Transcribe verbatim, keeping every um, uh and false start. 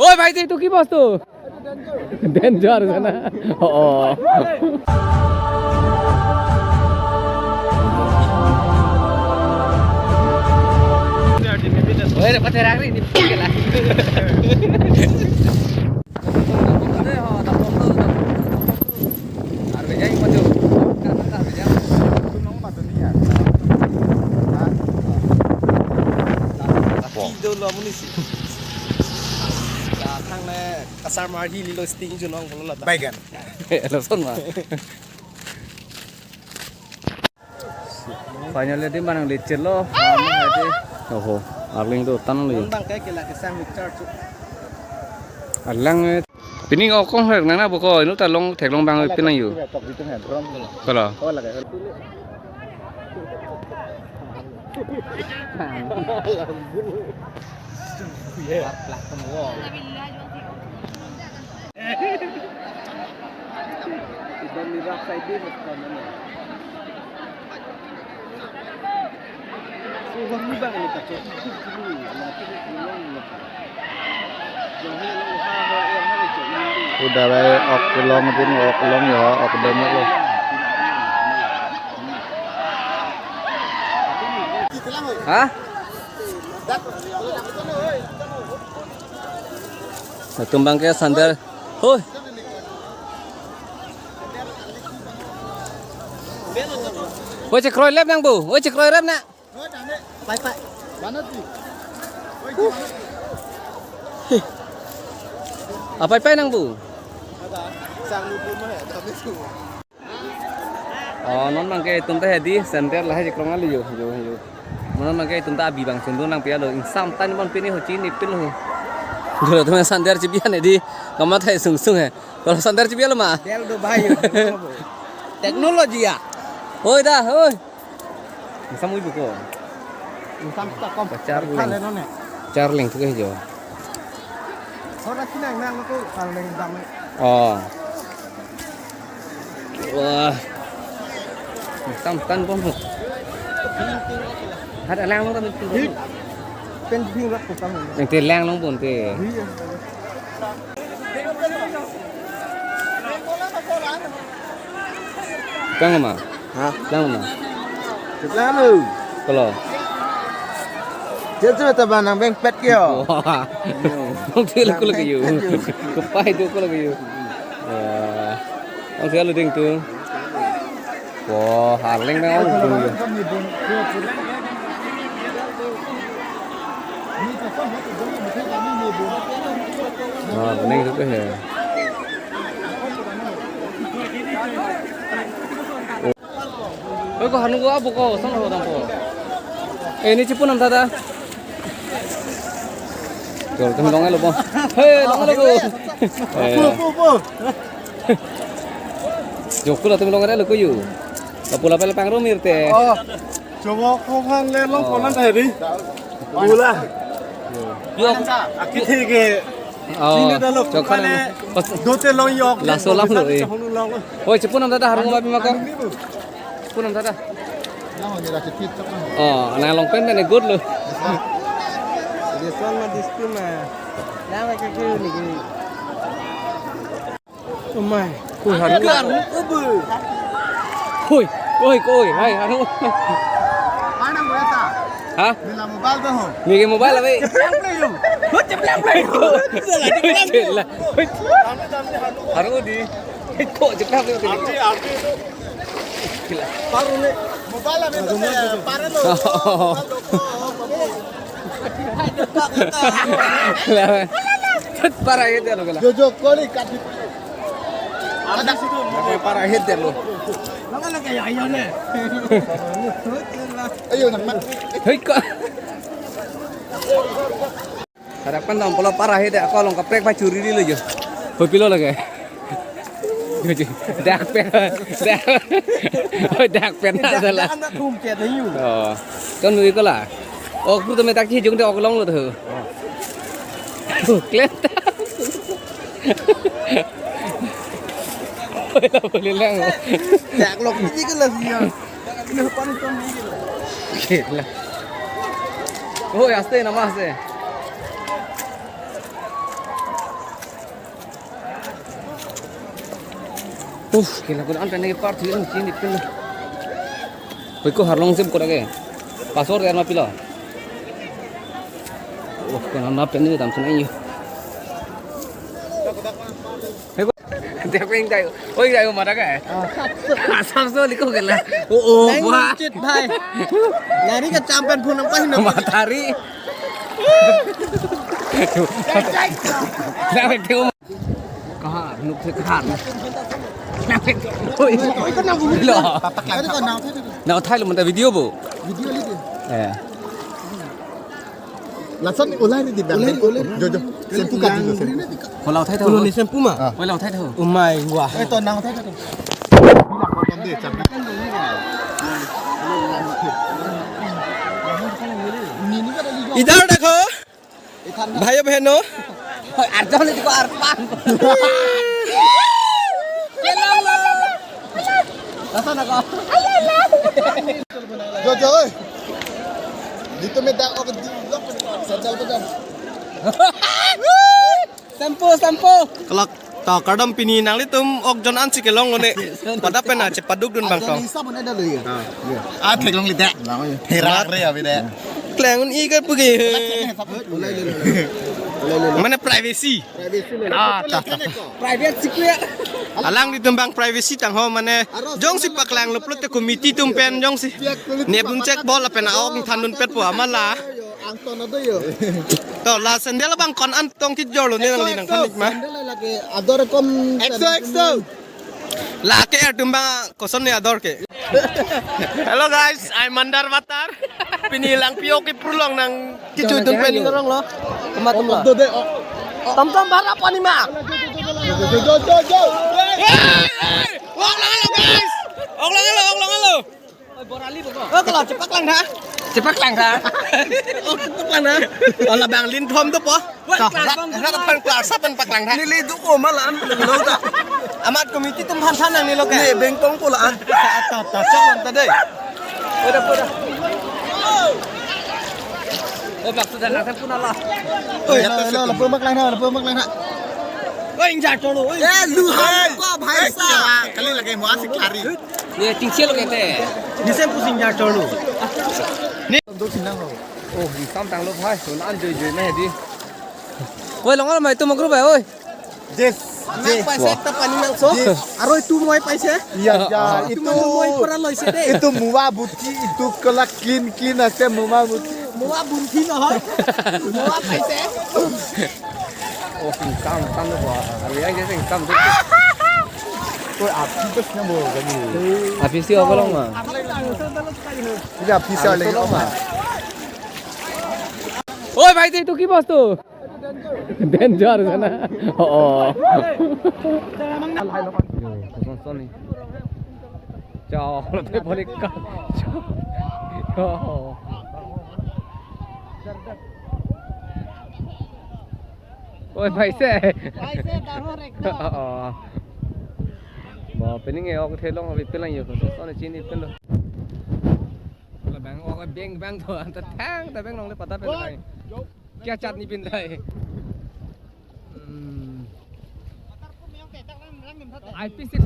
ওই ভাই, এইটো কি বস্তু? ডেঞ্জাৰ আছে না? অ, অ। ওই রে, পাতে রাখলি, নি, গেলা। Ar bejai pajo. Kan kan bejai. Tum nong pajo ni ya. Ha? Tapi dolo amunisi. Ya, thangnat kasar mar hili lo sting junong bolo lata. Baigan. Lo son ma. Finally, di manang lecet lo. Oho, arling do tan lo. Bang kaike la kesang mixture chu. Alang, eh, pini ngokong hek nang na boko, inu ta long theklong bang pini yo. Kalau. Udah baik, ok long din, ok long ya, ok dong lo. Hah? Tumbang ke sandal. Hoi. Oi, chekroi lep nang bu. Oi, chekroi lep na. Pai, pai. Apai pai nang bu. Oh, non bang ke itum ta hedi center lahai jekrong ali yo, yo, yo. Monon bang ke itum ta abi bang sundun nang pia lo, ingsam tan mon pini ho chini pil ho. Dolo tumen center chibian hedi, kamat hai sung sung hai. Kalau center chibian lo ma? Del do bhai, yo, technology ya. Oi da, oi. Ingsam ui buko. Ingsam ta kom. Charling. Charling tu ke jo. Ora kinang nang tu charling dam. Oh. Wah. Tam tan pon ho. Hat alang long tam pin. Pen pin rak ko tam. Yang te lang long pon te. Iya. Kang ma? Ha? Kang ma? Sebelah lu. Kalau. Dia tu tak banang beng pet kio. Wah. Nong dia lu kalau kayu. Kepai tu kalau kayu. Wah. Nong dia lu ding tu. Wah, harling beng ong tu yo. Wah, ning tu ke he. Oi, ko hanu ko abo ko, sang ho dam ko. Eh, ini chipun am dada. Jor tum long lo bo. Hey, long lo bo. Eh. Po, po, po. Jokul atum long lo ko yu. Kapula pel pangrum irte. Oh. Coba ko han le long ko nan tadi. Pula. Yo. Akit ke. Oh, sini dah lo, chok kan kane. Dote long yok. Laso lang lo, eh. Oi, chipun am dada, harung babi mako. Chipun am dada. Yang ni rasa cit tak kan. Oh, nang long pen pen good lo. This one ma, this two ma. Nama ke ke ni ke. Oh my. Ko harung. Hoi, oi, koi, hai, harung. Mana mo yata? Ha? Nila mobile do ho. Neke mobile ave. Cheplang play yo. Ho, cheplang play yo. Chela. Harung di. Ko cheplang play yo. Arti, arti itu. Gila. Paru le. Mobile ave to, paru lo. Para hit lo gala. Jo, jo, koli kat. Ada situ. Para hit lo. Mana lagi ayo ne. Ayo nang mat. Hei ka. Harapan dam polo para hit ako long kaprek pa churi lo jo. Hoi pilo lagi. Dak pen. Dak. Dak pen na salah. Anak kum ke da yu. Oh. Kan mui ko la. Ok, pur tame tak chi jung de ok long lo tu. Klem ta. Oi, la boleh lang. Dak long ni ke la siya. Ini pan ton ni ke la. Gila. Oh, aste nama aste. Uf, kila ko an pen ke par thili an chini pen. Hoi ko harlong sim ko lage. Pasor der ma pilo. Oh, ko na pen ni dam sunai yo. Hoi ko. Dia ko ing dai. Oi dai mata ka. Asam so liko kila. Oh, oh, nang wah. Chit bhai. Nari ka champion phun ang pahin. Matari. Kaha nuk se kaha. Oi. Lo. Nang thai lo manta video bo. Video li dia. Eh. Lason ulai di bang. Ulai, ulai. Jo, jo. Sempu ka dilo sempu. Hola uthai tho. Ulo ni sempu ma? Ah. Hola uthai tho. Umai wah. Eh, to nang uthai tho. इधर देखो भाइयों बहनों। Arjali ko arpan. Kelang lo. Lason ako. Jo, jo, oi. Dito me dak ok di lok sandal ko jan. Sempu, sempu. Kelak ta kardom pini nanglitum ok jon ansi kelong lo ne. Pada pen ache paduk dun bang tong. Isa mana dah lo ya? Ah, iya. Ah, theklong lidak. Lang ya. Herak re abi deh. Kleng un i ke pugi. Ulai, ulai, ulai. Ulai, ulai, ulai. Mana privacy? Privacy lo. Ah, ta, ta, ta. Private secret. Alanglitum bang privacy tangho mane jongsi paklang lo pulote committee atum pen jongsi. Nebun check bol lapen aok thandun pet po amala. Angton ado yo. To la sandal bang kon an tong thit jor lo ne nangli nangthan ik ma. Sandal lagi ador kom. Exo, exo. La ke atum bang koson ne ador ke. Hello guys, I'm Mandar Batar. Pini lang pio ke purlong nang kichu tun pen rong lo. Kemat lo. Do de. Tom tom bara pani ma. Jo, jo, jo, jo. Hey, hey. Ong lang lo guys. Ong lang lo, ong lang lo. Oh, kalau cepak lang ha. Cepak lang ha. Oh, cepak lang ha. Oh, labang lin thom to po. Wah, ta, kelas ra, bang, ra, kelas. Pan kelas, sa pan pak lang ha. Neli du ko malan lo ta. Amat committee atum phan phan nang ni lo ke. Ni bengkong ko la an. Ta, ta, ta, ta, ta dei. Udah, udah. Oh, bak sudah nang pun Allah. Oi, lo, lo, lo, pemak lang ha, lo, pemak lang ha. Oi, ingjak cholo, oi. Eh, lu ha, ko bhai sa. Kali lagi mau asik lari. Ye, tingsil ke te. Ni sempu ingjak cholo. Ni. Dok sinang ho. Oh, ingsam tanglo bhai. Sun an joi joi me di. Oi, long mai tu magru bhai, oi. Yes. Nang paise ekta pani nangso. Yes. Aro itu moi paise? Iya, iya. Itu itu moi pura loise de. Itu mua buti, itu kelak clean clean ase mua buti. Mua bunthi no ho. Mua paise? Oh, ingsam, ingsam lo bhai. Ari aja ingsam tu. Koi api bes na bo gani. Api si apa long ma? Iya, api si apa long ma? Oi, bhai, itu ki bos tu? Danger sana. Oh. Yo, kosong soni. Chao, lote balik ka. Chao. Oi, paise. Paise, dangor ekdom. Oh. Ba, pening e, ok thelong, abi pelang yo, kosong soni chini pelo. Labang, ok beng bang to, anta thang, ta beng long le pada pen kai. Kya chutney pin rahe? Hmm. I P six